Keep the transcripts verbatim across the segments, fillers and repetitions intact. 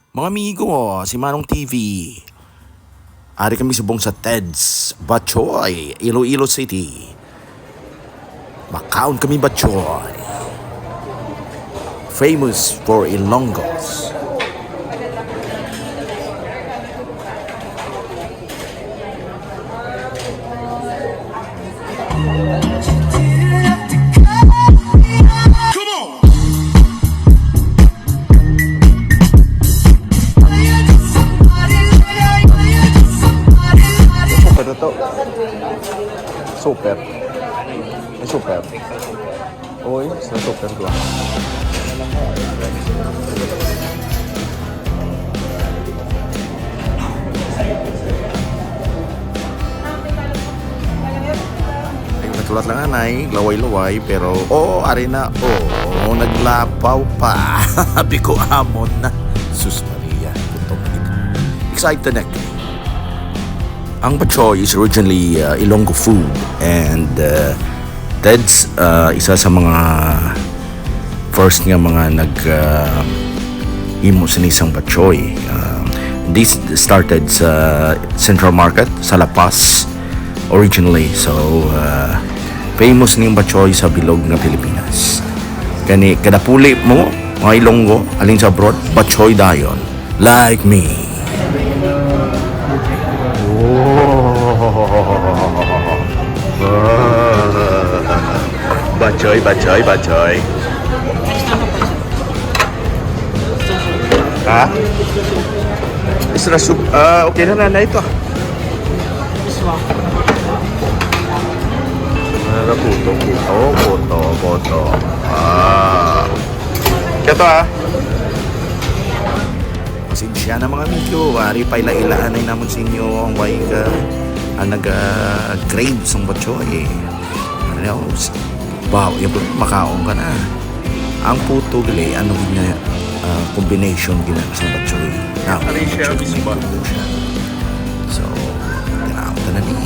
Mga amigo, si Manong T V. Ari kami subong sa Ted's Batchoy, Iloilo City. Makaon kami batchoy. Famous for Ilonggos. Super na to. Super. Ay, super. Oy, sa super to. Ay, natulat lang anay, laway-laway, pero, oh, ari na, oh, naglapaw pa. Sabi ko, amon na. Sus Maria, gutom na gid. Excited na. Ang batchoy is originally, uh, Ilonggo food, and, uh, Ted's, uh, isa sa mga first nga mga nag, uh, himo sini sang batchoy. Uh, this started sa Central Market sa La Paz originally. So, uh, famous ning batchoy sa bilog nga Pilipinas. Gani, kada puli mo, mga Ilonggo, halin sa abroad, batchoy dayon. Like me. Batchoy, batchoy, batchoy. Ha? Extra soup. Ah, okay na, nanay, ito. Ano na, puto, puto, puto, puto. Ah. Ito, ah. Pasensya na, mga amigo, ari pa ila-ilaanay namon sa inyo ang way ka, ang naga-crave sang batchoy, eh. Ano, s-, wow, yung makaon ka na. Ang puto gali, ano gid nga, ah, combination gid na sa batchoy. Now, ano siya, batchoy, may biswa. Puto siya. So, tanaw ka na ni.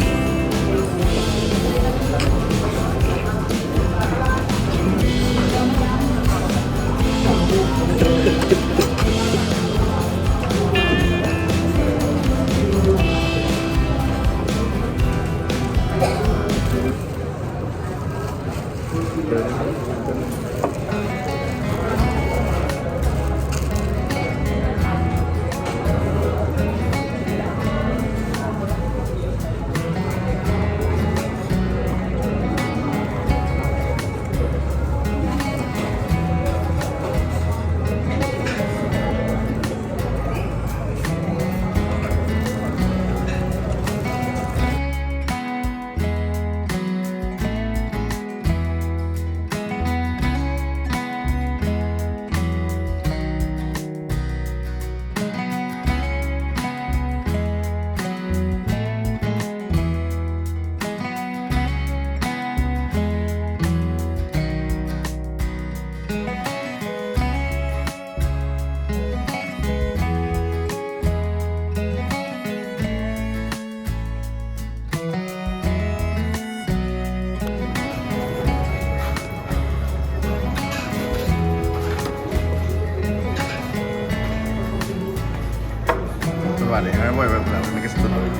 Vale, me voy, me voy, me voy.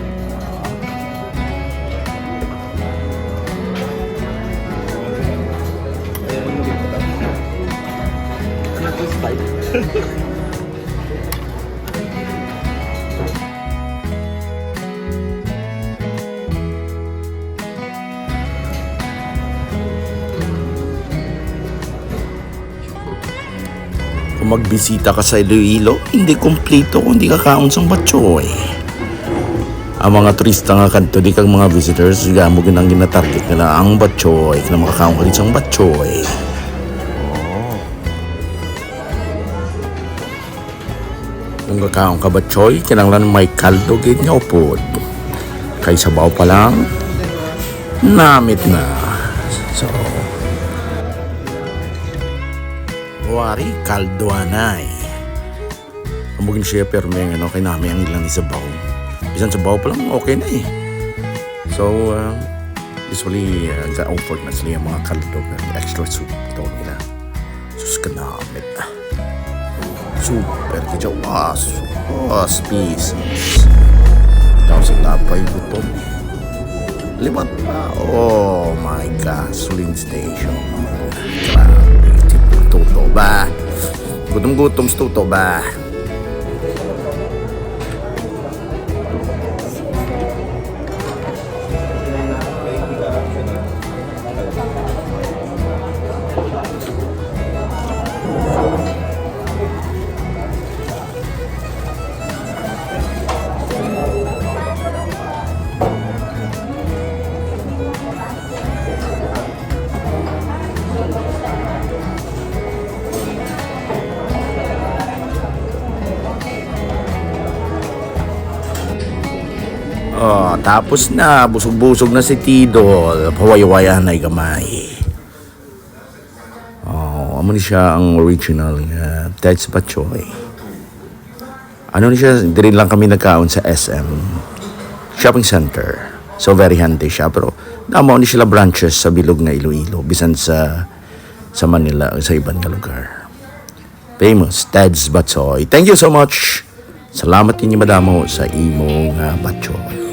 Ano to, Sprite? Kung magbisita ka sa Iloilo, hindi kumpleto kung di ka kaon sang batchoy. Ang mga turista nga kadto, di kag mga visitors, gamo gid ang ginatarget nila, ang batchoy, kung makakaon ka gid sang batchoy. Kung kakaon ka batchoy, kinahanglan may kaldo gid nga upod. Kay sabaw pa lang, namit na. So, wari, kaldo anay. Amo gid siya, pero may ano, kay nami ang ilang sabaw. Bisan sabaw pa lang, okay na eh. So, uh, usually, uh, ga-offer na sila yung mga kaldo, extra soup, ito nila. Sus, kanamit. Super ka dyan. Wow, super species. Daw sila pa yung gutom. Liwat pa. Oh my gasoline station. Grabe. Si Tuto ba? Gutom-gutom si Tuto ba? Oh, tapos na, busog-busog na si Tidol. Pawayawayan na gamay. Oh, amo ni siya ang original nga Ted's Batchoy. Ano ni siya, diri lang kami nagkaon sa S M Shopping Center. So, very handy siya. Pero, namo ni sila branches sa bilog nga Iloilo, bisan sa, sa Manila, sa iban nga lugar. Famous, Ted's Batchoy. Thank you so much. Salamat ninyo madamo sa imo nga batchoy.